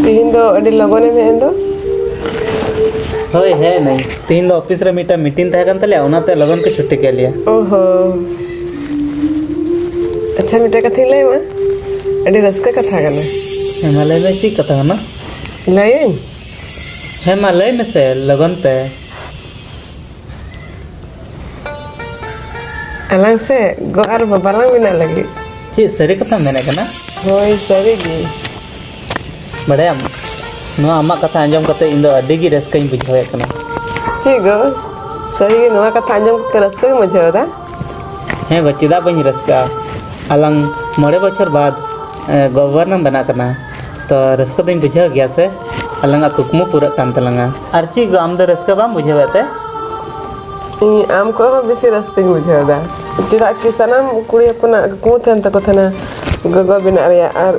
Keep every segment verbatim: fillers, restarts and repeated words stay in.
ᱛᱤᱦᱤᱧ ᱫᱚ ᱟᱹᱰᱤ ᱞᱚᱜᱚᱱᱮᱢ ᱦᱮᱡ ᱮᱱ ᱫᱚ? ᱦᱳᱭ, ᱦᱮᱡ ᱮᱱᱟᱹᱧ᱾ ᱛᱤᱦᱤᱧ ᱫᱚ ᱚᱯᱷᱤᱥ ᱨᱮ ᱢᱤᱫᱴᱟᱝ ᱢᱤᱴᱤᱝ ᱛᱟᱦᱮᱸ ᱠᱟᱱ ᱛᱟᱞᱮᱭᱟ, ᱚᱱᱟᱛᱮ ᱞᱚᱜᱚᱱ ᱠᱚ ᱪᱷᱩᱴᱤ ᱠᱮᱫ ᱞᱮᱭᱟ᱾ ᱚ ᱦᱚᱸ᱾ ᱟᱪᱪᱷᱟ, ᱢᱤᱫᱴᱟᱝ ᱠᱟᱛᱷᱟᱧ ᱞᱟᱹᱭ ᱟᱢᱟ, ᱟᱹᱰᱤ ᱨᱟᱹᱥᱠᱟᱹ ᱠᱟᱛᱷᱟ ᱠᱟᱱᱟ᱾ ᱦᱮᱸ, ᱢᱟ ᱞᱟᱹᱭ ᱢᱮ, ᱪᱮᱫ ᱠᱟᱛᱷᱟ ᱠᱟᱱᱟ? ᱞᱟᱹᱭᱟᱹᱧ? ᱦᱮᱸ, ᱢᱟ ᱞᱟᱹᱭ ᱢᱮᱥᱮ ᱞᱚᱜᱚᱱ ᱛᱮ᱾ ᱟᱞᱟᱝ ᱥᱮ ᱜᱚ ᱟᱨ ᱵᱟᱵᱟ ᱞᱟᱝ ᱵᱮᱱᱟᱜ ᱞᱟᱹᱜᱤᱫ᱾ ᱪᱮᱫ ᱥᱟᱹᱨᱤ ᱠᱟᱛᱷᱟᱢ ᱢᱮᱱᱮᱫ ᱠᱟᱱᱟ? ᱦᱳᱭ, ᱥᱟᱹᱨᱤ ᱜᱮ᱾ ᱵᱟᱲᱟᱭᱟᱢ, ᱱᱚᱣᱟ ᱟᱢᱟᱜ ᱠᱟᱛᱷᱟ ᱟᱸᱡᱚᱢ ᱠᱟᱛᱮ ᱤᱧ ᱫᱚ ᱟᱹᱰᱤ ᱜᱮ ᱨᱟᱹᱥᱠᱟᱹᱧ ᱵᱩᱡᱷᱟᱹᱣᱮᱫ ᱠᱟᱱᱟ᱾ ᱪᱮᱫ ᱜᱚ? ᱥᱟᱹᱨᱤ ᱜᱮ ᱱᱚᱣᱟ ᱠᱟᱛᱷᱟ ᱟᱸᱡᱚᱢ ᱠᱟᱛᱮ ᱨᱟᱹᱥᱠᱟᱹ ᱜᱮᱢ ᱵᱩᱡᱷᱟᱹᱣ ᱮᱫᱟ? ᱦᱮᱸ ᱜᱚ, ᱪᱮᱫᱟᱜ ᱵᱟᱹᱧ ᱨᱟᱹᱥᱠᱟᱹᱜᱼᱟ? ᱟᱞᱟᱝ ᱢᱚᱬᱮ ᱵᱚᱪᱷᱚᱨ ᱵᱟᱫᱽ, ᱮ, ᱜᱚ ᱵᱟᱵᱟ ᱞᱟᱝ ᱵᱮᱱᱟᱜ ᱠᱟᱱᱟ, ᱛᱚ ᱨᱟᱹᱥᱠᱟᱹ ᱫᱚᱧ ᱵᱩᱡᱷᱟᱹᱣ ᱜᱮᱭᱟ ᱥᱮ? ᱟᱞᱟᱝᱟᱜ ᱠᱩᱠᱢᱩ ᱯᱩᱨᱟᱹᱜ ᱠᱟᱱ ᱛᱟᱞᱟᱝᱟ᱾ ᱟᱨ ᱪᱮᱫ ᱜᱚ, ᱟᱢ ᱫᱚ ᱨᱟᱹᱥᱠᱟᱹ ᱵᱟᱢ ᱵᱩᱡᱷᱟᱹᱣᱮᱫ ᱛᱮ? ᱤᱧ ᱟᱢ ᱠᱷᱚᱱ ᱦᱚᱸ ᱵᱮᱥᱤ ᱨᱟᱹᱥᱠᱟᱹᱧ ᱵᱩᱡᱷᱟᱹᱣ ᱮᱫᱟ, ᱪᱮᱫᱟᱜ ᱠᱤ ᱥᱟᱱᱟᱢ ᱠᱩᱲᱤ ᱦᱚᱯᱚᱱᱟᱜ ᱠᱩᱠᱢᱩ ᱛᱟᱦᱮᱱ ᱛᱟᱠᱚ ᱛᱟᱦᱮᱱᱟ ᱜᱚᱜᱚ ᱵᱮᱱᱟᱜ ᱨᱮᱭᱟᱜ, ᱟᱨ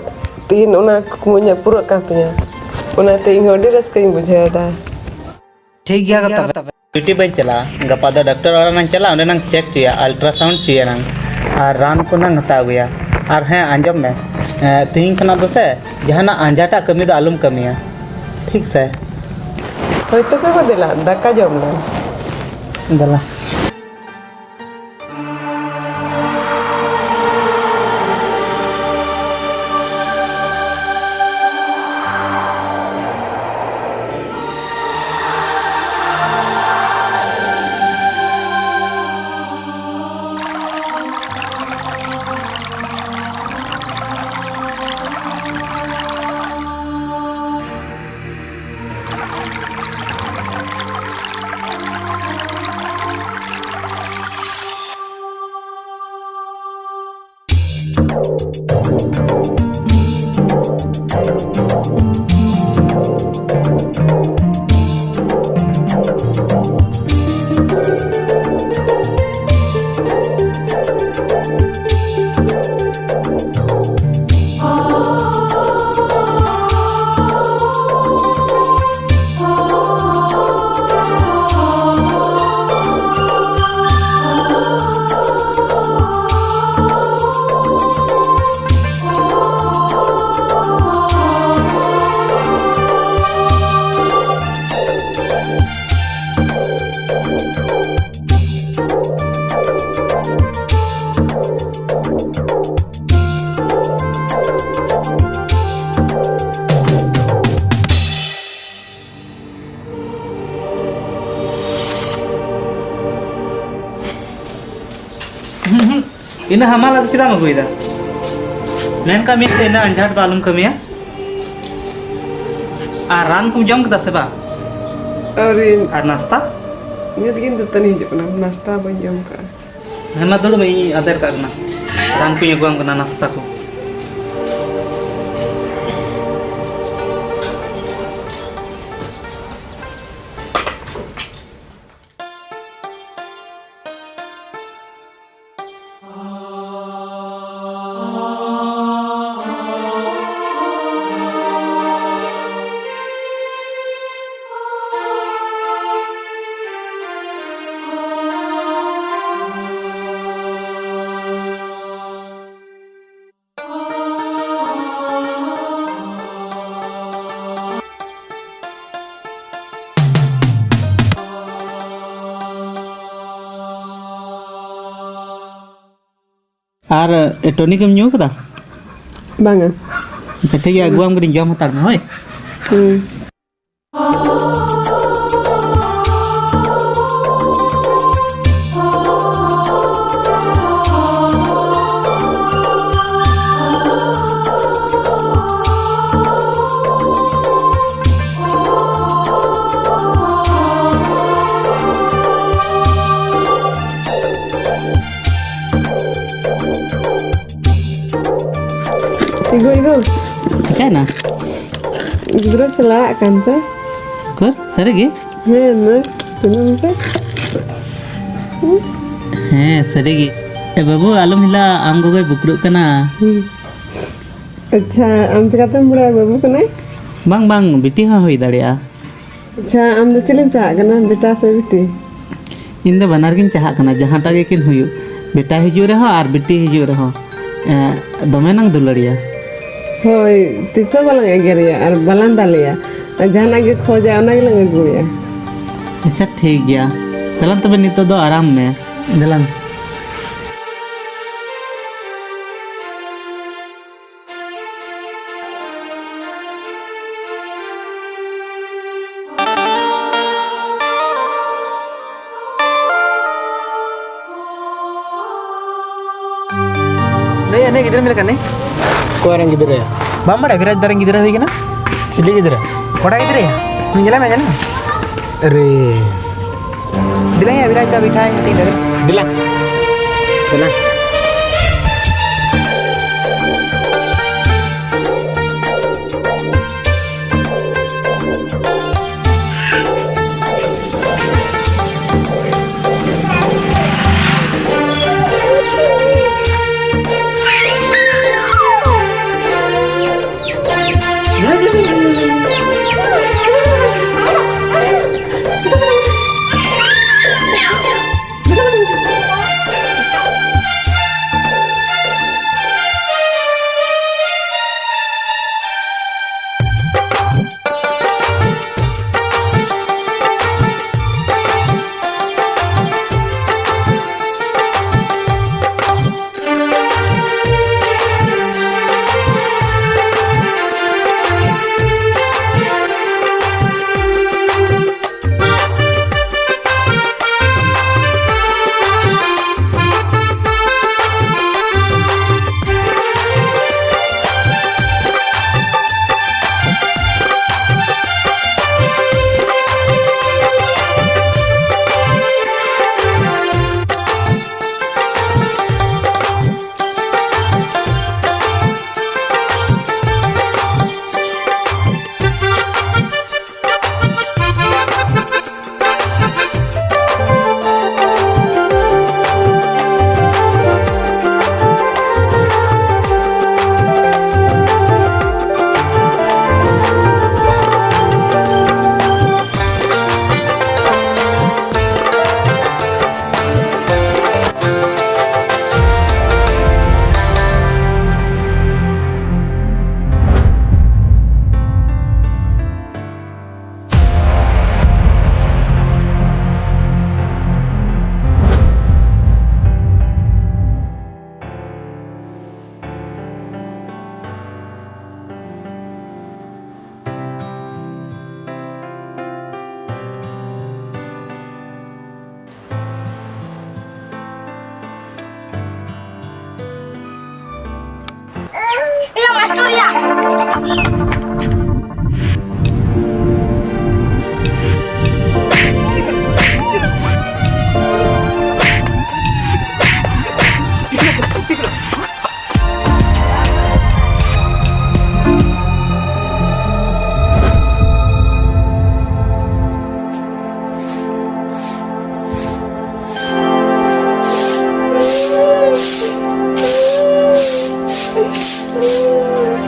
ᱛᱤᱦᱤᱧ ᱚᱱᱟ ᱠᱩᱠᱢᱩ ᱤᱧᱟᱹᱜ ᱯᱩᱨᱟᱹᱜ ᱠᱟᱱ ᱛᱤᱧᱟᱹ, ᱚᱱᱟᱛᱮ ᱤᱧ ᱦᱚᱸ ᱟᱹᱰᱤ ᱨᱟᱹᱥᱠᱟᱹᱧ ᱵᱩᱡᱷᱟᱹᱣ ᱮᱫᱟ᱾ ᱴᱷᱤᱠ ᱜᱮᱭᱟ ᱛᱚᱵᱮ᱾ ᱰᱤᱭᱩᱴᱤ ᱵᱟᱹᱧ ᱪᱟᱞᱟᱜᱼᱟ, ᱜᱟᱯᱟ ᱫᱚ ᱰᱟᱠᱛᱟᱨ ᱚᱲᱟᱜ ᱞᱟᱝ ᱪᱟᱞᱟᱜᱼᱟ, ᱚᱸᱰᱮ ᱞᱟᱝ ᱪᱮᱠ ᱦᱚᱪᱚᱭᱟ, ᱟᱞᱴᱨᱟᱥᱟᱣᱩᱱᱰ ᱦᱚᱪᱚᱭᱟ ᱞᱟᱝ, ᱟᱨ ᱨᱟᱱ ᱠᱚ ᱞᱟᱝ ᱦᱟᱛᱟᱣ ᱟᱹᱜᱩᱭᱟ᱾ ᱟᱨ ᱦᱮᱸ, ᱟᱸᱡᱚᱢ ᱢᱮ, ᱮ, ᱛᱤᱦᱤᱧ ᱠᱷᱚᱱᱟᱜ ᱫᱚ ᱥᱮ ᱡᱟᱦᱟᱱᱟᱜ ᱟᱸᱡᱷᱟᱴᱟᱜ ᱠᱟᱹᱢᱤ ᱫᱚ ᱟᱞᱚᱢ ᱠᱟᱹᱢᱤᱭᱟ, ᱴᱷᱤᱠ ᱥᱮ? ᱦᱳᱭ, ᱛᱚᱵᱮ ᱜᱚ, ᱫᱮᱞᱟ ᱫᱟᱠᱟ ᱡᱚᱢ ᱞᱮ᱾ ᱫᱮᱞᱟ᱾ ᱤᱱᱟᱹ ᱦᱟᱢᱟᱞᱟᱜ ᱫᱚ ᱪᱮᱫᱟᱜ ᱮᱢ ᱟᱹᱜᱩᱭᱮᱫᱟ? ᱢᱮᱱ ᱠᱟᱜ ᱢᱮ ᱥᱮ, ᱤᱱᱟᱹ ᱟᱸᱡᱷᱟᱴ ᱫᱚ ᱟᱞᱚᱢ ᱠᱟᱹᱢᱤᱭᱟ᱾ ᱟᱨ ᱨᱟᱱ ᱠᱚᱢ ᱡᱚᱢ ᱠᱮᱫᱟ ᱥᱮ ᱵᱟᱝ? ᱟᱹᱣᱨᱤ᱾ ᱟᱨ ᱱᱟᱥᱛᱟ? ᱱᱤᱛ ᱜᱤᱧ ᱫᱟᱹᱛᱟᱹᱱᱤ ᱦᱤᱡᱩᱜ ᱠᱟᱱᱟ, ᱱᱟᱥᱛᱟ ᱵᱟᱹᱧ ᱡᱚᱢ ᱠᱟᱜᱼᱟ᱾ ᱦᱮᱸ, ᱢᱟ ᱫᱩᱲᱩᱵ ᱢᱮ, ᱤᱧ ᱟᱫᱮᱨ ᱠᱟᱜ ᱠᱟᱱᱟ, ᱨᱟᱱ ᱠᱚᱧ ᱟᱹᱜᱩᱣᱟᱢ ᱠᱟᱱᱟ, ᱱᱟᱥᱛᱟ ᱠᱚ᱾ ᱟᱨ ᱴᱚᱱᱤᱠ ᱮᱢ ᱧᱩ ᱠᱟᱫᱟ? ᱵᱟᱝᱟ᱾ ᱟᱪᱪᱷᱟ, ᱴᱷᱤᱠ ᱜᱮᱭᱟ, ᱟᱹᱜᱩᱣᱟᱢ ᱠᱟᱹᱱᱟᱹᱧ, ᱡᱚᱢ ᱦᱟᱛᱟᱲ ᱢᱮ, ᱦᱳᱭ᱾ ᱦᱩᱸ᱾ ᱪᱟᱭᱱᱟ? ᱜᱤᱫᱽᱨᱟᱹ ᱥᱟᱞᱟᱜ ᱠᱟᱱ ᱪᱚ᱾ ᱩᱠᱩᱨ, ᱥᱟᱹᱨᱤ ᱜᱮ? ᱦᱮᱸ, ᱢᱟ, ᱛᱩᱱᱩᱢ ᱯᱮ᱾ ᱦᱮᱸ, ᱥᱟᱹᱨᱤ ᱜᱮ᱾ ᱮ ᱵᱟᱹᱵᱩ, ᱟᱞᱚᱢ ᱦᱤᱞᱟ, ᱟᱢ ᱜᱚᱜᱚᱭ ᱵᱩᱠᱲᱩᱜ ᱠᱟᱱᱟ᱾ ᱦᱩᱸ᱾ ᱟᱪᱪᱷᱟ, ᱟᱢ ᱪᱤᱠᱟᱹᱛᱮᱢ ᱵᱟᱲᱟᱭᱟ ᱵᱟᱹᱵᱩ ᱠᱟᱱᱟᱭ? ᱵᱟᱝ, ᱵᱟᱝ, ᱵᱤᱴᱤ ᱦᱚᱸ ᱦᱩᱭ ᱫᱟᱲᱮᱭᱟᱜᱼᱟ᱾ ᱟᱪᱪᱷᱟ, ᱟᱢ ᱫᱚ ᱪᱤᱞᱤᱢ ᱪᱟᱦᱟᱜ ᱠᱟᱱᱟ, ᱵᱮᱴᱟ ᱥᱮ ᱵᱤᱴᱤ? ᱤᱧ ᱫᱚ ᱵᱟᱱᱟᱨ ᱜᱤᱧ ᱪᱟᱦᱟᱜ ᱠᱟᱱᱟ, ᱡᱟᱦᱟᱸᱴᱟᱜ ᱜᱮᱠᱤᱱ ᱦᱩᱭᱩᱜ, ᱵᱮᱴᱟ ᱦᱤᱡᱩᱜ ᱨᱮᱦᱚᱸ ᱟᱨ ᱵᱤᱴᱤ ᱦᱤᱡᱩᱜ ᱨᱮᱦᱚᱸ, ᱮᱸ, ᱫᱚᱢᱮ ᱱᱟᱝ ᱫᱩᱞᱟᱹᱲᱤᱭᱟ᱾ ᱦᱳᱭ, ᱛᱤᱥ ᱦᱚᱸ ᱵᱟᱞᱟᱝ ᱮᱜᱮᱨᱮᱭᱟ ᱟᱨ ᱵᱟᱞᱟᱝ ᱫᱟᱞᱮᱭᱟ᱾ ᱟᱨ ᱡᱟᱦᱟᱱᱟᱜ ᱜᱮ ᱠᱷᱚᱡᱟ, ᱚᱱᱟ ᱜᱮᱞᱟᱝ ᱟᱹᱜᱩᱭᱟ᱾ ᱟᱪᱪᱷᱟ, ᱴᱷᱤᱠ ᱜᱮᱭᱟ᱾ ᱫᱮᱞᱟᱝ ᱛᱚᱵᱮ, ᱱᱤᱛᱚᱜ ᱫᱚ ᱟᱨᱟᱢ ᱢᱮ᱾ ᱫᱮᱞᱟᱝ᱾ ᱱᱩᱭ ᱜᱤᱫᱽᱨᱟᱹ ᱢᱮᱱ ᱠᱟᱱ ᱱᱩᱭ? ᱚᱠᱚᱭ ᱨᱮᱱ ᱜᱤᱫᱽᱨᱟᱹ? ᱵᱟᱢ ᱵᱟᱲᱟᱭᱟ, ᱵᱤᱨᱟᱡᱽ ᱫᱟ ᱨᱮᱱ ᱜᱤᱫᱽᱨᱟᱹ ᱦᱩᱭ ᱠᱟᱱᱟ? ᱪᱤᱞᱤ ᱜᱤᱫᱽᱨᱟᱹ? ᱠᱚᱲᱟ ᱜᱤᱫᱽᱨᱟᱹ ᱭᱟ᱾ ᱱᱩᱭ ᱧᱮᱞᱮ ᱢᱮ, ᱧᱮᱞᱮ ᱢᱮ᱾ ᱟᱨᱮ᱾ ᱫᱮᱞᱟᱭᱟ, ᱵᱤᱨᱟᱡᱽ ᱫᱟ ᱢᱤᱴᱷᱟᱭ ᱢᱤᱫᱴᱤᱡ ᱫᱟᱨᱮ᱾ ᱫᱮᱞᱟ᱾ ᱫᱮᱞᱟ᱾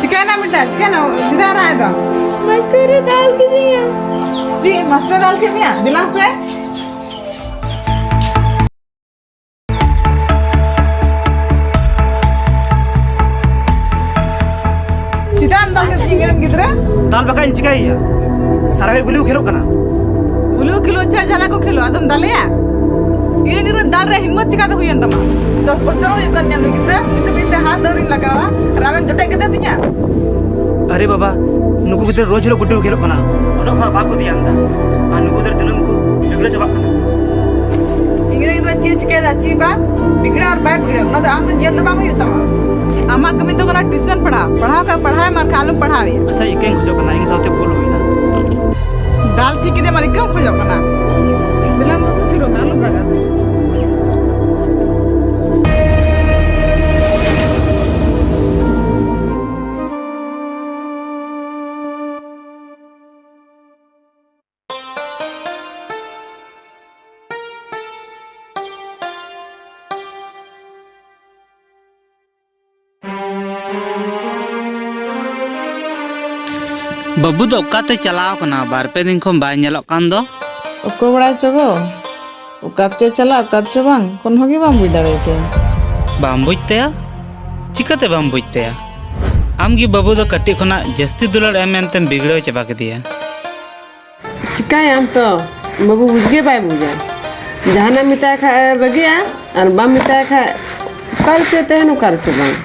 ᱪᱤᱠᱟᱹᱭᱮᱱᱟ ᱵᱮᱴᱟ? ᱪᱤᱠᱟᱹᱭᱮᱱᱟ? ᱪᱮᱫᱟᱜ ᱨᱟᱜ ᱮᱫᱟᱢ? ᱢᱟᱥᱴᱟᱨᱮ ᱫᱟᱞ ᱠᱤᱫᱤᱧᱟ᱾ ᱪᱮᱫ ᱢᱟᱥᱴᱟᱨ ᱫᱟᱞ ᱠᱮᱫ ᱢᱮᱭᱟ? ᱫᱮᱞᱟᱝ ᱥᱮ᱾ ᱪᱮᱫᱟᱜ ᱮᱢ ᱫᱟᱞ ᱠᱮᱫ ᱤᱧ ᱨᱮᱱ ᱜᱤᱫᱽᱨᱟᱹ? ᱫᱟᱞ ᱵᱟᱠᱷᱟᱡ ᱤᱧ ᱪᱤᱠᱟᱹᱭᱮᱭᱟ? ᱥᱟᱨᱟ ᱜᱷᱟᱹᱲᱤᱡ ᱜᱩᱞᱤ ᱠᱚ ᱠᱷᱮᱞᱳᱜ ᱠᱟᱱᱟ᱾ ᱜᱩᱞᱤ ᱠᱚ ᱠᱷᱮᱞᱳᱜ ᱪᱮᱫ ᱡᱷᱟᱞᱟ ᱠᱚ ᱠᱷᱮᱞᱳᱜ, ᱟᱫᱚᱢ ᱫᱟᱞᱮᱭᱟ? ᱤᱧ ᱨᱮᱱ ᱜᱤᱫᱽᱨᱟᱹ ᱫᱟᱞ ᱨᱮᱭᱟᱜ ᱦᱤᱢᱢᱚᱛ ᱪᱤᱠᱟᱹᱛᱮ ᱦᱩᱭᱮᱱ ᱛᱟᱢᱟ? ᱫᱚᱥ ᱵᱚᱪᱷᱚᱨ ᱦᱩᱭᱩᱜ ᱠᱟᱱ ᱛᱤᱧᱟ ᱱᱩᱭ ᱜᱤᱫᱽᱨᱟᱹ, ᱥᱤᱛᱩᱝ ᱫᱤᱱ ᱛᱮ ᱦᱟᱛ ᱫᱟᱹᱣᱲᱤᱧ ᱞᱟᱜᱟᱣᱟ ᱟᱨ ᱟᱢᱮᱢ ᱡᱚᱴᱮᱫ ᱠᱮᱫᱮ ᱛᱤᱧᱟ? ᱟᱨᱮ ᱵᱟᱵᱟ, ᱱᱩᱠᱩ ᱜᱤᱫᱽᱨᱟᱹ ᱨᱳᱡᱽ ᱦᱤᱞᱳᱜ ᱜᱩᱰᱤ ᱠᱚ ᱠᱷᱮᱞᱳᱜ ᱠᱟᱱᱟ, ᱚᱞᱚᱜ ᱯᱟᱲᱦᱟᱜ ᱵᱟᱠᱚ ᱫᱷᱮᱭᱟᱱ ᱫᱟ, ᱟᱨ ᱱᱩᱠᱩ ᱜᱤᱫᱽᱨᱟᱹ ᱫᱤᱱᱟᱹᱢ ᱠᱚ ᱵᱤᱜᱽᱲᱟᱹ ᱪᱟᱵᱟᱜ ᱠᱟᱱᱟ᱾ ᱤᱧ ᱨᱮᱱ ᱜᱤᱫᱽᱨᱟᱹ ᱪᱮᱫ ᱮ ᱪᱤᱠᱟᱹᱭᱮᱫᱟ, ᱪᱮᱫ ᱵᱟᱝ ᱵᱤᱜᱽᱲᱟᱹ ᱟᱨ ᱵᱟᱭ ᱵᱤᱜᱽᱲᱟᱹ, ᱚᱱᱟ ᱫᱚ ᱟᱢ ᱫᱚ ᱧᱮᱞ ᱫᱚ ᱵᱟᱝ ᱦᱩᱭᱩᱜ ᱛᱟᱢᱟ᱾ ᱟᱢᱟᱜ ᱠᱟᱹᱢᱤ ᱫᱚ ᱠᱟᱱᱟ ᱴᱤᱭᱩᱥᱚᱱ ᱯᱟᱲᱦᱟᱣ, ᱯᱟᱲᱦᱟᱣ ᱠᱷᱟᱡ ᱯᱟᱲᱦᱟᱣ ᱢᱮ, ᱟᱨ ᱠᱷᱟᱡ ᱟᱞᱚᱢ ᱯᱟᱲᱦᱟᱣᱮᱭᱟ᱾ ᱟᱪᱪᱷᱟ, ᱤᱠᱟᱹᱧ ᱠᱷᱚᱡᱚᱜ ᱠᱟᱱᱟ, ᱤᱧ ᱥᱟᱶᱛᱮ ᱵᱷᱩᱞ ᱦᱩᱭᱱᱟ᱾ ᱫᱟᱞ ᱴᱷᱤᱠ ᱠᱮᱫᱮᱭᱟ, ᱢᱟᱱᱮ ᱤᱠᱟᱹᱢ ᱠᱷᱚᱡᱚᱜ ᱠᱟᱱᱟ᱾ ᱫᱮᱞᱟ ᱢᱟ, ᱛᱷᱤᱨᱚᱜ ᱢᱮ, ᱟᱞᱚᱢ ᱨᱟᱜᱟ᱾ ᱵᱟᱹᱵᱩ ᱫᱚ ᱚᱠᱟᱛᱮ ᱪᱟᱞᱟᱣ ᱠᱟᱱᱟ? ᱵᱟᱨ ᱯᱮ ᱫᱤᱱ ᱠᱷᱚᱱ ᱵᱟᱭ ᱧᱮᱞᱚᱜ ᱠᱟᱱ ᱫᱚ᱾ ᱚᱠᱚᱭ ᱵᱟᱲᱟᱭ ᱪᱚ ᱜᱚ, ᱚᱠᱟ ᱛᱮᱪᱚ ᱪᱟᱞᱟᱜ, ᱚᱠᱟ ᱛᱮᱪᱚ ᱵᱟᱝ, ᱠᱳᱱᱳ ᱜᱮ ᱵᱟᱢ ᱵᱩᱡᱽ ᱫᱟᱲᱮᱭᱟᱛᱟᱭᱟ᱾ ᱵᱟᱢ ᱵᱩᱡᱽ ᱛᱟᱭᱟ? ᱪᱤᱠᱟᱹᱛᱮ ᱵᱟᱢ ᱵᱩᱡᱽ ᱛᱟᱭᱟ? ᱟᱢ ᱜᱮ ᱵᱟᱹᱵᱩ ᱫᱚ ᱠᱟᱹᱴᱤᱡ ᱠᱷᱚᱱᱟᱜ ᱡᱟᱹᱥᱛᱤ ᱫᱩᱞᱟᱹᱲ ᱮᱢ ᱮᱢ ᱛᱮᱢ ᱵᱤᱜᱽᱲᱟᱹᱣ ᱪᱟᱵᱟ ᱠᱮᱫᱮᱭᱟ᱾ ᱪᱤᱠᱟᱹᱭᱟᱢ ᱛᱚ, ᱵᱟᱹᱵᱩ ᱵᱩᱡᱽ ᱜᱮ ᱵᱟᱭ ᱵᱩᱡᱟ᱾ ᱡᱟᱦᱟᱱᱟᱜ ᱢᱮᱛᱟᱭ ᱠᱷᱟᱡ ᱮ ᱨᱟᱹᱜᱤᱜᱼᱟ, ᱟᱨ ᱵᱟᱢ ᱢᱮᱛᱟᱭ ᱠᱷᱟᱡ ᱚᱠᱟ ᱨᱮᱪᱚᱭ ᱛᱟᱦᱮᱱ, ᱚᱠᱟ ᱨᱮᱪᱚ ᱵᱟᱝ᱾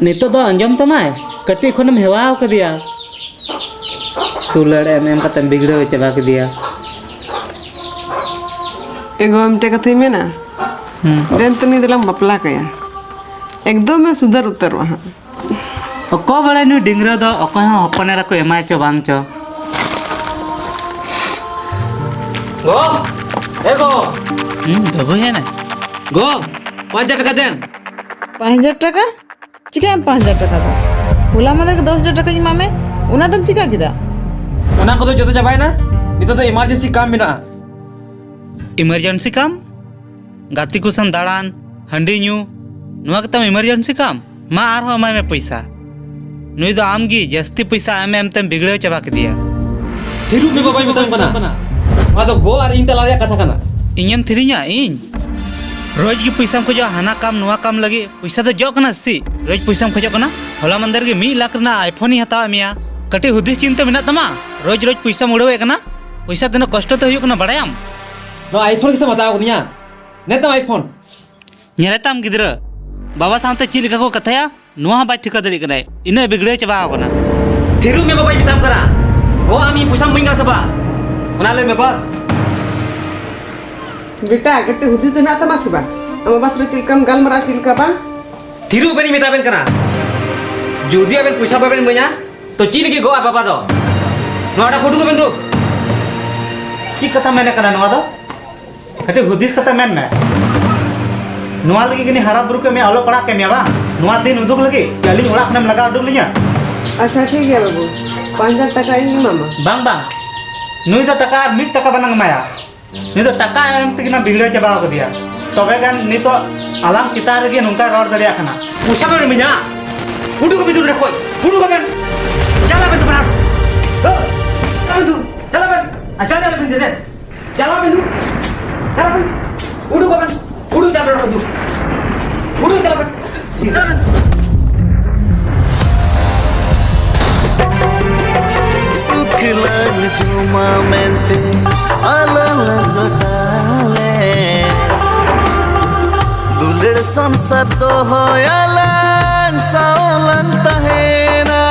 ᱱᱤᱛᱚᱜ ᱫᱚ ᱟᱸᱡᱚᱢ ᱛᱟᱢᱟᱭ, ᱠᱟᱹᱴᱤᱡ ᱠᱷᱚᱱᱮᱢ ᱦᱮᱣᱟᱣ ᱠᱟᱫᱮᱭᱟ᱾ ᱫᱩᱞᱟᱹᱲ ᱮᱢ ᱮᱢ ᱠᱟᱛᱮᱢ ᱵᱤᱜᱽᱲᱟᱹᱣ ᱪᱟᱵᱟ ᱠᱮᱫᱮᱭᱟ᱾ ᱮ ᱜᱚ, ᱢᱤᱫᱴᱮᱡ ᱠᱟᱛᱷᱟᱧ ᱢᱮᱱᱟ᱾ ᱦᱩᱸ᱾ ᱫᱮᱱ ᱛᱚ ᱱᱩᱭ ᱫᱚᱞᱟᱝ ᱵᱟᱯᱞᱟ ᱠᱟᱭᱟ, ᱮᱠᱫᱚᱢᱮ ᱥᱩᱫᱷᱟᱹᱨ ᱩᱛᱟᱹᱨᱚᱜᱼᱟ ᱦᱟᱸᱜ᱾ ᱚᱠᱚᱭ ᱵᱟᱲᱟᱭ ᱱᱩᱭ ᱰᱤᱝᱜᱽᱨᱟᱹ ᱫᱚ ᱚᱠᱚᱭ ᱦᱚᱸ ᱦᱚᱯᱚᱱ ᱮᱨᱟ ᱠᱚ ᱮᱢᱟᱭ ᱪᱚ ᱵᱟᱝ ᱪᱚ᱾ ᱜᱚ! ᱮ ᱜᱚ! ᱦᱩᱸ, ᱵᱟᱹᱵᱩ ᱦᱮᱡ ᱮᱱᱟᱭ᱾ ᱜᱚ! ᱯᱟᱸᱪ ᱦᱟᱡᱟᱨ ᱴᱟᱠᱟ ᱫᱮᱱ᱾ ᱯᱟᱸᱪ ᱦᱟᱡᱟᱨ ᱴᱟᱠᱟ? ᱪᱤᱠᱟᱹᱭᱟᱢ ᱯᱟᱸᱪ ᱦᱟᱡᱟᱨ ᱴᱟᱠᱟ ᱫᱚ? ᱦᱚᱞᱟ ᱢᱟᱫᱷᱮᱨ ᱜᱮ ᱫᱚᱥ ᱦᱟᱡᱟᱨ ᱴᱟᱠᱟᱧ ᱮᱢᱟᱜ ᱢᱮ, ᱚᱱᱟ ᱫᱚᱢ ᱪᱤᱠᱟ ᱠᱮᱫᱟ? ᱚᱱᱟ ᱠᱚᱫᱚ ᱡᱚᱛᱚ ᱪᱟᱵᱟᱭᱮᱱᱟ᱾ ᱱᱤᱛᱚᱜ ᱫᱚ emergency ᱠᱟᱢ ᱢᱮᱱᱟᱜᱼᱟ᱾ Emergency ᱠᱟᱢ? ᱜᱟᱛᱮ ᱠᱚ ᱥᱟᱶ ᱫᱟᱬᱟᱱ, ᱦᱟᱺᱰᱤ ᱧᱩ, ᱱᱚᱣᱟ ᱜᱮᱛᱟᱢ emergency ᱠᱟᱢ? ᱢᱟ ᱟᱨᱦᱚᱸ ᱮᱢᱟᱭ ᱢᱮ ᱯᱚᱭᱥᱟ᱾ ᱱᱩᱭ ᱫᱚ ᱟᱢ ᱜᱮ ᱡᱟᱹᱥᱛᱤ ᱯᱚᱭᱥᱟ ᱮᱢ ᱮᱢ ᱛᱮᱢ ᱵᱤᱜᱽᱲᱟᱹᱣ ᱪᱟᱵᱟ ᱠᱮᱫᱮᱭᱟ᱾ ᱛᱷᱤᱨᱩᱜ ᱢᱮ ᱵᱟᱵᱟᱧ ᱢᱮᱛᱟᱢ ᱠᱟᱱᱟ᱾ ᱱᱚᱣᱟ ᱫᱚ ᱜᱚ ᱟᱨ ᱤᱧ ᱛᱟᱞᱟ ᱨᱮᱭᱟᱜ ᱠᱟᱛᱷᱟ ᱠᱟᱱᱟ᱾ ᱤᱧᱮᱢ ᱛᱷᱤᱨᱤᱧᱟ? ᱤᱧ? ᱨᱳᱡᱽ ᱜᱮ ᱯᱚᱭᱥᱟᱢ ᱠᱷᱚᱡᱚᱜᱼᱟ, ᱦᱟᱱᱟ ᱠᱟᱢ ᱱᱚᱣᱟ ᱠᱟᱢ ᱞᱟᱹᱜᱤᱫ᱾ ᱯᱚᱭᱥᱟ ᱫᱚ ᱡᱚᱜ ᱠᱟᱱᱟ ᱥᱮ? ᱨᱳᱡᱽ ᱯᱚᱭᱥᱟᱢ ᱠᱷᱚᱡᱚᱜ ᱠᱟᱱᱟ? ᱦᱚᱞᱟ ᱢᱟᱱᱫᱷᱮᱨ ᱜᱮ ᱢᱤᱫ ᱞᱟᱠᱷ ᱨᱮᱱᱟᱜ iPhone ᱤᱧ ᱦᱟᱛᱟᱣᱟᱫ ᱢᱮᱭᱟ᱾ ᱠᱟᱹᱴᱤᱡ ᱦᱩᱫᱤᱥ ᱪᱤᱱᱛᱟᱹ ᱢᱮᱱᱟᱜ ᱛᱟᱢᱟ? ᱨᱳᱡᱽ ᱨᱳᱡᱽ ᱯᱚᱭᱥᱟᱢ ᱩᱲᱟᱹᱣᱮᱫ ᱠᱟᱱᱟ᱾ ᱯᱚᱭᱥᱟ ᱛᱤᱱᱟᱹᱜ ᱠᱚᱥᱴᱚ ᱛᱮ ᱦᱩᱭᱩᱜ ᱠᱟᱱᱟ ᱵᱟᱲᱟᱭᱟᱢ? ᱱᱚᱣᱟ iPhone ᱜᱮᱥᱮᱢ ᱦᱟᱛᱟᱣ ᱠᱟᱫᱤᱧᱟ? ᱱᱮᱛᱟᱢ iPhone᱾ ᱧᱮᱞᱮ ᱛᱟᱢ ᱜᱤᱫᱽᱨᱟᱹ, ᱵᱟᱵᱟ ᱥᱟᱶᱛᱮ ᱪᱮᱫ ᱞᱮᱠᱟ ᱠᱚ ᱠᱟᱛᱷᱟᱭᱟ, ᱱᱚᱣᱟ ᱦᱚᱸ ᱵᱟᱭ ᱴᱷᱤᱠᱟᱹ ᱫᱟᱲᱮᱭᱟᱜ ᱠᱟᱱᱟᱭ᱾ ᱤᱱᱟᱹᱜ ᱵᱤᱜᱽᱲᱟᱹᱣ ᱪᱟᱵᱟᱣ ᱠᱟᱱᱟ᱾ ᱛᱷᱤᱨᱩᱜ ᱢᱮ ᱵᱟᱵᱟᱧ ᱢᱮᱛᱟᱢ ᱠᱟᱱᱟ᱾ ᱜᱚ, ᱟᱢ ᱤᱧ ᱯᱚᱭᱥᱟᱢ ᱤᱢᱟᱹᱧ ᱠᱟᱱᱟ ᱥᱮ ᱵᱟᱝ? ᱚᱱᱟ ᱞᱟᱹᱭ ᱢᱮ ᱵᱟᱥ᱾ ᱵᱮᱴᱟ, ᱠᱟᱹᱴᱤᱡ ᱦᱩᱫᱤᱥ ᱫᱚ ᱦᱮᱱᱟᱜ ᱛᱟᱢᱟ ᱥᱮ ᱵᱟᱝ? ᱟᱢ ᱵᱟᱵᱟ ᱥᱟᱞᱟᱜ ᱪᱮᱫ ᱞᱮᱠᱟᱢ ᱜᱟᱞᱢᱟᱨᱟᱜᱼᱟ, ᱪᱮᱫ ᱞᱮᱠᱟ ᱵᱟᱝ? ᱛᱷᱤᱨᱩᱜ ᱵᱮᱱ ᱤᱧ ᱢᱮᱛᱟ ᱵᱮᱱ ᱠᱟᱱᱟ᱾ ᱡᱩᱫᱤ ᱟᱵᱮᱱ ᱯᱚᱭᱥᱟ ᱵᱟᱵᱮᱱ ᱤᱢᱟᱹᱧᱟ, ᱛᱚ ᱪᱮᱫ ᱞᱟᱹᱜᱤᱫ ᱜᱚ ᱟᱨ ᱵᱟᱵᱟ ᱫᱚ? ᱱᱚᱣᱟ ᱚᱲᱟᱜ ᱠᱷᱚᱱ ᱩᱰᱩᱠᱚᱜ ᱵᱮᱱ ᱫᱩ᱾ ᱪᱮᱫ ᱠᱟᱛᱷᱟ ᱢᱮᱱᱮᱫ ᱠᱟᱱᱟ ᱱᱚᱣᱟ ᱫᱚ? ᱠᱟᱹᱴᱤᱡ ᱦᱩᱫᱤᱥ ᱠᱟᱛᱮ ᱢᱮᱱ ᱢᱮ᱾ ᱱᱚᱣᱟ ᱞᱟᱹᱜᱤᱫ ᱜᱮᱞᱤᱧ ᱦᱟᱨᱟ ᱵᱩᱨᱩ ᱠᱮᱫ ᱢᱮᱭᱟ, ᱚᱞᱚᱜ ᱯᱟᱲᱦᱟᱜ ᱠᱮᱫ ᱢᱮᱭᱟ ᱵᱟᱝ? ᱱᱚᱣᱟ ᱫᱤᱱ ᱩᱫᱩᱜ ᱞᱟᱹᱜᱤᱫ ᱡᱮ ᱟᱹᱞᱤᱧ ᱚᱲᱟᱜ ᱠᱷᱚᱱᱮᱢ ᱞᱟᱜᱟ ᱩᱰᱩᱠ ᱞᱤᱧᱟ? ᱟᱪᱪᱷᱟ, ᱴᱷᱤᱠ ᱜᱮᱭᱟ ᱵᱟᱹᱵᱩ, ᱯᱟᱸᱪ ᱦᱟᱡᱟᱨ ᱴᱟᱠᱟ ᱤᱧ ᱮᱢᱟᱢᱟ᱾ ᱵᱟᱝ, ᱵᱟᱝ, ᱱᱩᱭ ᱫᱚ ᱴᱟᱠᱟ ᱟᱨ ᱢᱤᱫ ᱴᱟᱠᱟ ᱵᱟᱞᱟᱝ ᱮᱢᱟᱭᱟ᱾ ᱱᱩᱭ ᱫᱚ ᱴᱟᱠᱟ ᱮᱢ ᱛᱮᱜᱮ ᱱᱟ ᱵᱤᱜᱽᱲᱟᱹᱣ ᱪᱟᱵᱟᱣ ᱠᱟᱫᱮᱭᱟ᱾ ᱛᱚᱵᱮ ᱜᱟᱱ ᱱᱤᱛᱚᱜ ᱟᱞᱟᱝ ᱪᱮᱛᱟᱱ ᱨᱮᱜᱮ ᱱᱚᱝᱠᱟᱭ ᱨᱚᱲ ᱫᱟᱲᱮᱭᱟᱜ ᱠᱟᱱᱟ᱾ ᱯᱚᱭᱥᱟ ᱵᱮᱱ ᱤᱢᱟᱹᱧᱟ? ᱩᱰᱩᱠᱚᱜ ᱵᱮᱱ ᱫᱩ ᱱᱚᱰᱮ ᱠᱷᱚᱡ, ᱩᱰᱩᱠᱚᱜ ᱵᱮᱱ᱾ ᱪᱟᱞᱟᱜ ᱵᱮᱱ ᱫᱩ ᱵᱟᱱᱟᱨ᱾ ᱦᱮᱸ, ᱪᱟᱞᱟᱜ ᱵᱮᱱ ᱫᱩ, ᱪᱟᱞᱟᱜ ᱵᱮᱱ᱾ ᱟᱨ ᱪᱟᱞᱟᱜ ᱵᱮᱱ ᱫᱮ᱾ ᱪᱟᱞᱟᱣ ᱵᱮᱱ ᱫᱩ᱾ ᱪᱟᱞᱟᱣ ᱵᱮᱱ᱾ ᱩᱰᱩᱠᱚᱜ ᱵᱮᱱ᱾ ᱩᱰᱩᱠ ᱪᱟᱞᱟᱣ ᱵᱮᱱ ᱫᱩ᱾ ᱩᱰᱩᱠ ᱪᱟᱞᱟᱣ ᱵᱮᱱ᱾ ᱥᱩᱠᱷ ᱞᱟᱝ ᱡᱚᱢᱟ ᱢᱮᱱᱛᱮ ᱟᱞᱟᱝ ᱞᱟᱝ ᱜᱚᱴᱟ ᱞᱮᱫ᱾ ᱫᱩᱞᱟᱹᱲ ᱥᱚᱝᱥᱟᱨ ᱫᱚᱦᱚᱭᱟᱞᱟᱝ ᱥᱟᱶ ᱞᱟᱝ ᱛᱟᱦᱮᱱᱟ᱾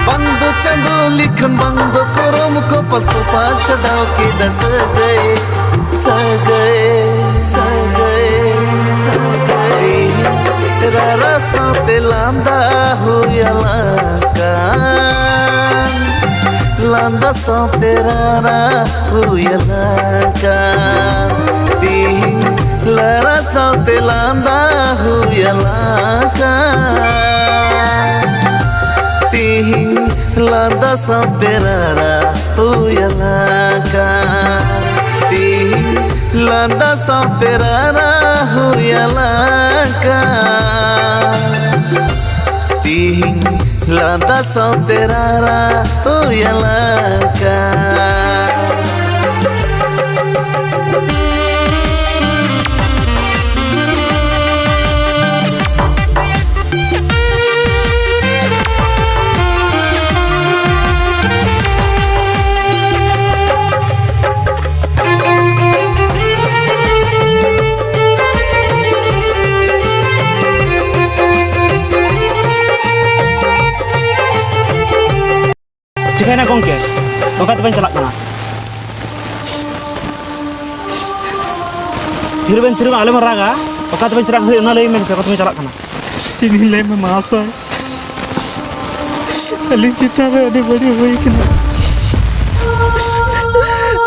ᱵᱟᱝ ᱫᱚ ᱪᱟᱸᱫᱚ ᱞᱤᱠᱷᱚᱱ, ᱵᱟᱝ ᱫᱚ ᱠᱚᱨᱚᱢ ᱠᱚᱯᱟᱞ, ᱛᱚᱯᱟ ᱪᱷᱟᱰᱟᱣ ᱠᱮᱫᱟ ᱥᱟᱹᱜᱟᱹᱭ, ᱥᱟᱹᱜᱟᱹᱭ, ᱥᱟᱹᱜᱟᱹᱭ, ᱥᱟᱹᱜᱟᱹᱭ᱾ ᱨᱟᱨᱟ ᱥᱟᱶᱛᱮ ᱞᱟᱸᱫᱟ ᱦᱩᱭ ᱟᱞᱟᱝ ᱠᱟᱱ, ᱞᱟᱸᱫᱟ ᱥᱟᱶᱛᱮ ᱨᱟᱨᱟ ᱦᱩᱭ ᱟᱞᱟᱝ ᱠᱟᱱ, ᱛᱤᱦᱤᱧ ᱨᱟᱨᱟ ᱥᱟᱶᱛᱮ ᱞᱟᱸᱫᱟ ᱦᱩᱭ ᱟᱞᱟᱝ ᱠᱟᱱ, ᱛᱤᱦᱤᱧ ᱞᱟᱸᱫᱟ ᱥᱟᱶᱛᱮ ᱨᱟᱨᱟ ᱦᱩᱭ ᱟᱞᱟᱝ ᱠᱟᱱ, ᱛᱤᱦᱤᱧ ᱞᱟᱸᱫᱟ ᱥᱟᱶᱛᱮ ᱨᱟᱨᱟ ᱦᱩᱭ ᱟᱞᱟᱝ ᱠᱟᱱ, ᱛᱤᱦᱤᱧ ᱞᱟᱸᱫᱟ ᱥᱟᱶᱛᱮ ᱨᱟᱨᱟ ᱦᱩᱭ ᱟᱞᱟᱝ ᱠᱟᱱ᱾ ᱪᱤᱠᱟᱹᱭᱮᱱᱟ ᱜᱚᱢᱠᱮ? ᱚᱠᱟ ᱛᱮᱵᱮᱱ ᱪᱟᱞᱟᱜ ᱠᱟᱱᱟ? ᱛᱷᱤᱨ ᱵᱮᱱ, ᱛᱷᱤᱨ ᱵᱮᱱ, ᱟᱞᱚᱵᱮᱱ ᱨᱟᱜᱟ᱾ ᱚᱠᱟ ᱛᱮᱵᱮᱱ ᱪᱟᱞᱟᱜ ᱠᱟᱱᱟ? ᱚᱱᱟ ᱞᱟᱹᱭ ᱢᱮ, ᱚᱠᱟ ᱛᱮᱵᱮᱱ ᱪᱟᱞᱟᱜ ᱠᱟᱱᱟ? ᱪᱮᱫ ᱤᱧ ᱞᱟᱹᱭ ᱟᱢᱟ ᱢᱟᱦᱟᱥᱚᱭ? ᱟᱹᱞᱤᱧ ᱪᱮᱛᱟᱱ ᱨᱮ ᱟᱹᱰᱤ ᱵᱟᱹᱲᱤᱡ ᱦᱩᱭ ᱠᱟᱱᱟ᱾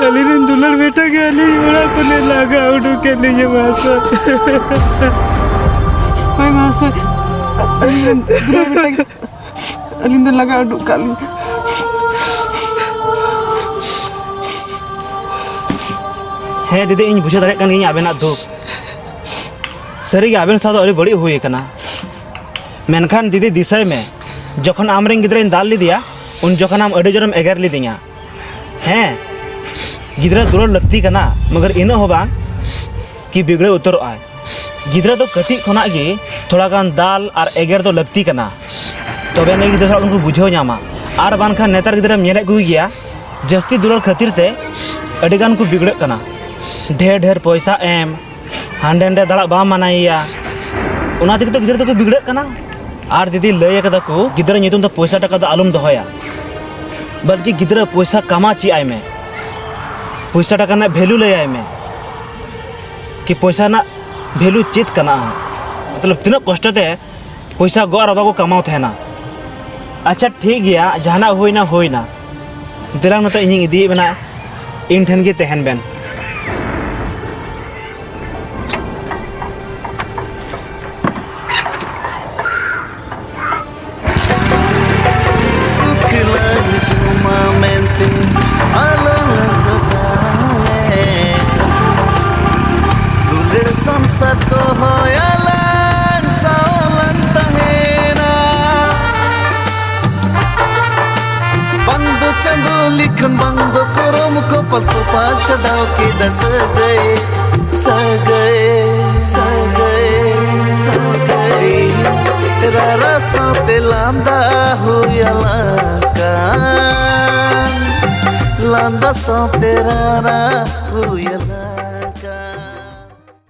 ᱟᱹᱞᱤᱧ ᱨᱮᱱ ᱫᱩᱞᱟᱹᱲ ᱵᱮᱴᱟ ᱜᱮ ᱟᱹᱞᱤᱧ ᱚᱲᱟᱜ ᱠᱷᱚᱱᱮ ᱞᱟᱜᱟ ᱩᱰᱩᱠ ᱠᱮᱫ ᱞᱤᱧᱟ ᱢᱟᱦᱟᱥᱚᱭ᱾ ᱦᱳᱭ ᱢᱟᱦᱟᱥᱚᱭ, ᱟᱹᱞᱤᱧ ᱨᱮᱱ ᱫᱩᱞᱟᱹᱲ ᱵᱮᱴᱟ ᱜᱮ ᱟᱹᱞᱤᱧ ᱫᱚ ᱞᱟᱜᱟ ᱩᱰᱩᱠ ᱠᱟᱜ ᱞᱤᱧᱟ᱾ ᱦᱮᱸ ᱫᱤᱫᱤ, ᱤᱧ ᱵᱩᱡᱷᱟᱹᱣ ᱫᱟᱲᱮᱭᱟᱜ ᱠᱟᱱ ᱜᱤᱭᱟᱹᱧ ᱟᱵᱮᱱᱟᱜ ᱫᱩᱠ᱾ ᱥᱟᱹᱨᱤᱜᱮ ᱟᱵᱮᱱ ᱥᱟᱶ ᱫᱚ ᱟᱹᱰᱤ ᱵᱟᱹᱲᱤᱡ ᱦᱩᱭ ᱟᱠᱟᱱᱟ᱾ ᱢᱮᱱᱠᱷᱟᱱ ᱫᱤᱫᱤ, ᱫᱤᱥᱟᱹᱭ ᱢᱮ, ᱡᱚᱠᱷᱚᱱ ᱟᱢᱨᱮᱱ ᱜᱤᱫᱽᱨᱟᱹᱧ ᱫᱟᱞ ᱞᱮᱫᱮᱭᱟ, ᱩᱱ ᱡᱚᱠᱷᱚᱱ ᱟᱢ ᱟᱹᱰᱤ ᱡᱳᱨᱮᱢ ᱮᱜᱮᱨ ᱞᱤᱫᱤᱧᱟ᱾ ᱦᱮᱸ, ᱜᱤᱫᱽᱨᱟᱹ ᱫᱩᱞᱟᱹᱲ ᱞᱟᱹᱠᱛᱤ ᱠᱟᱱᱟ, ᱢᱚᱜᱚᱨ ᱤᱱᱟᱹᱜ ᱦᱚᱸ ᱵᱟᱝ ᱠᱤ ᱵᱤᱜᱽᱲᱟᱹᱣ ᱩᱛᱟᱹᱨᱚᱜ ᱟᱭ᱾ ᱜᱤᱫᱽᱨᱟᱹ ᱫᱚ ᱠᱟᱹᱴᱤᱡ ᱠᱷᱚᱱᱟᱜ ᱜᱮ ᱛᱷᱚᱲᱟ ᱜᱟᱱ ᱫᱟᱞ ᱟᱨ ᱮᱜᱮᱨ ᱫᱚ ᱞᱟᱹᱠᱛᱤ ᱠᱟᱱᱟ, ᱛᱚᱵᱮ ᱟᱹᱱᱤᱡ ᱜᱤᱫᱽᱨᱟᱹ ᱥᱟᱞᱟᱜ ᱩᱱᱠᱩ ᱵᱩᱡᱷᱟᱹᱣ ᱧᱟᱢᱟ᱾ ᱟᱨ ᱵᱟᱝᱠᱷᱟᱱ ᱱᱮᱛᱟᱨ ᱜᱤᱫᱽᱨᱟᱹᱢ ᱧᱮᱞᱮᱫ ᱠᱚᱜᱮ ᱜᱮᱭᱟ, ᱡᱟᱹᱥᱛᱤ ᱫᱩᱞᱟᱹᱲ ᱠᱷᱟᱹᱛᱤᱨ ᱛᱮ ᱟᱹᱰᱤ ᱜᱟᱱ ᱠᱚ ᱵᱤᱜᱽᱲᱟᱹᱜ ᱠᱟᱱᱟ, ᱰᱷᱮᱨ ᱰᱷᱮᱨ ᱯᱚᱭᱥᱟ ᱮᱢ, ᱦᱟᱸᱰᱮ ᱱᱟᱰᱮ ᱫᱟᱬᱟ ᱵᱟᱢ ᱢᱟᱱᱟᱭᱮᱭᱟ, ᱚᱱᱟ ᱛᱮᱜᱮ ᱛᱚ ᱜᱤᱫᱽᱨᱟᱹ ᱫᱚᱠᱚ ᱵᱤᱜᱽᱲᱟᱹᱜ ᱠᱟᱱᱟ᱾ ᱟᱨ ᱫᱤᱫᱤ, ᱞᱟᱹᱭ ᱟᱠᱟᱫᱟ ᱠᱚ, ᱜᱤᱫᱽᱨᱟᱹ ᱧᱩᱛᱩᱢ ᱛᱮ ᱯᱚᱭᱥᱟ ᱴᱟᱠᱟ ᱫᱚ ᱟᱞᱚᱢ ᱫᱚᱦᱚᱭᱟ, ᱵᱚᱞᱠᱤ ᱜᱤᱫᱽᱨᱟᱹ ᱯᱚᱭᱥᱟ ᱠᱟᱢᱟᱣ ᱪᱮᱫ ᱟᱭ ᱢᱮ, ᱯᱚᱭᱥᱟ ᱴᱟᱠᱟ ᱨᱮᱱᱟᱜ ᱵᱷᱮᱞᱩ ᱞᱟᱹᱭ ᱟᱭ ᱢᱮ, ᱠᱤ ᱯᱚᱭᱥᱟ ᱨᱮᱱᱟᱜ ᱵᱷᱮᱞᱩ ᱪᱮᱫ ᱠᱟᱱᱟ᱾ ᱢᱚᱛᱞᱚᱵ ᱛᱤᱱᱟᱹᱜ ᱠᱚᱥᱴᱚ ᱛᱮ ᱯᱚᱭᱥᱟ ᱜᱚ ᱟᱨ ᱵᱟᱵᱟ ᱠᱚ ᱠᱟᱢᱟᱣ ᱛᱟᱦᱮᱱᱟ᱾ ᱟᱪᱪᱷᱟ ᱴᱷᱤᱠ ᱜᱮᱭᱟ, ᱡᱟᱦᱟᱱᱟᱜ ᱦᱩᱭᱱᱟ ᱦᱩᱭᱱᱟ, ᱫᱮᱞᱟᱝ ᱱᱤᱛᱚᱜ ᱤᱧᱤᱧ ᱤᱫᱤᱭᱮᱫ ᱵᱮᱱᱟ, ᱤᱧ ᱴᱷᱮᱱ ᱜᱮ ᱛᱟᱦᱮᱱ ᱵᱮᱱ᱾ ᱥᱩᱠ ᱞᱟᱝ ᱡᱚᱢᱟ ᱢᱮᱱᱛᱮ ᱟᱞᱟᱝ ᱜᱚᱴᱟᱞᱮ, ᱫᱩᱞᱟᱹᱲ ᱥᱚᱝᱥᱟᱨ ᱫᱚᱦᱚᱭᱟᱞᱟᱝ, ᱥᱟᱶ ᱞᱟᱝ ᱛᱟᱦᱮᱱᱟ᱾ ᱵᱟᱝ ᱫᱚ ᱪᱟᱸᱫᱚ ᱞᱮᱠᱷᱟᱱ, ᱵᱟᱝ ᱫᱚ ᱠᱚᱨᱚᱢ ᱠᱚᱯᱟᱞ, ᱛᱚᱯᱟ ᱪᱷᱟᱰᱟᱣ ᱠᱮᱫᱟ ᱥᱟᱹᱜᱟᱹᱭ, ᱥᱟᱹᱜᱟᱹᱭ, ᱥᱟᱹᱜᱟᱹᱭ, ᱥᱟᱹᱜᱟᱹᱭ᱾ ᱨᱟᱨᱟ ᱥᱟᱶᱛᱮ ᱞᱟᱸᱫᱟ ᱦᱩᱭᱟᱞᱟᱝ ᱠᱟᱱ, ᱞᱟᱸᱫᱟ ᱥᱟᱶᱛᱮ ᱨᱟᱨᱟ ᱦᱩᱭᱟᱞᱟᱝ᱾